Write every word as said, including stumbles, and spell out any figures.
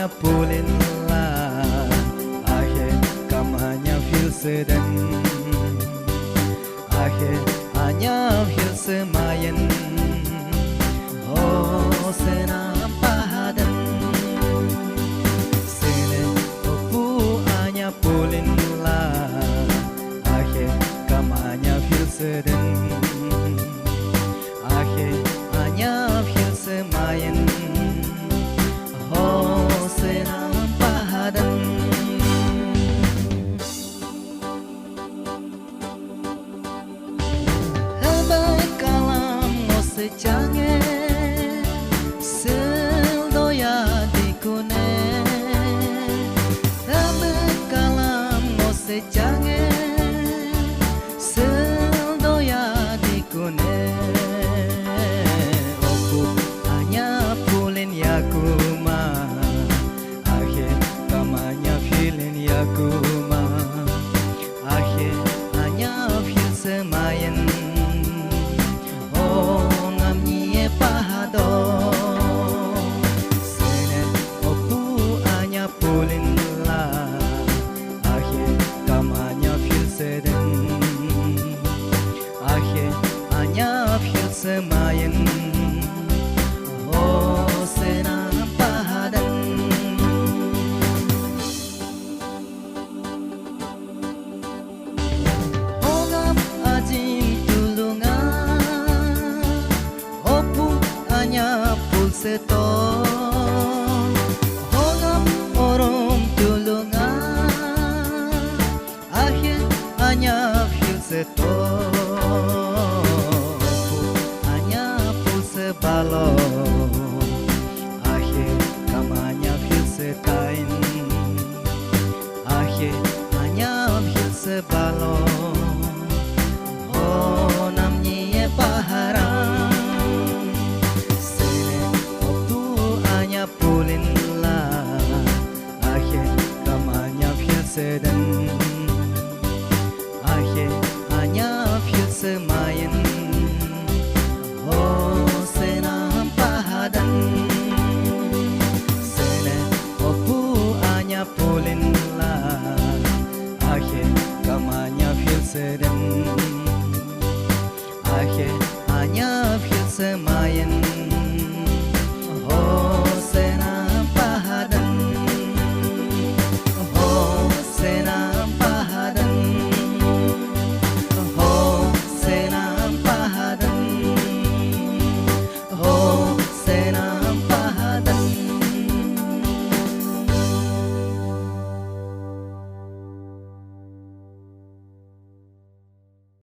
Pulin la, ahe, kam anya phil se den. Ahe, anya phil se mayen. O se nam pahaden. Sene, o pu anya pulin la. Ahe, kam anya phil se den. Ahe, anya phil se mayen. Ho se nam pahaden. Hebe kalam ngo se change, sil doya di kune. Hebe kalam ngo se change, sil doya di kune. O pu anya pulin ya kuma. Ahe, kam anya philin ya kuma. Ahe, anya phil se mayen. O ngam ni e pahado. Sene, o pu anya pulin la. Ahe, kam anya phil se den. Ahe, anya phil se mayen. O se nam pahaden. Hongam ajin tulunga. O pu anya pul se to. Hongam orom tulunga. Ahe, anya phil se to. Pu anya pul se balo. Ahe, kam anya phil se tain. Ahe, anya phil se balo. O nam ni e paharam. Sene, o pu anya pulin la. Ahe, kam anya phil se den. Ahe, anya phil se mayen. O se nam pahaden. Sene, o pu anya pulin la. Ahe, kam anya phil se den. Ahe, anya phil se mayen.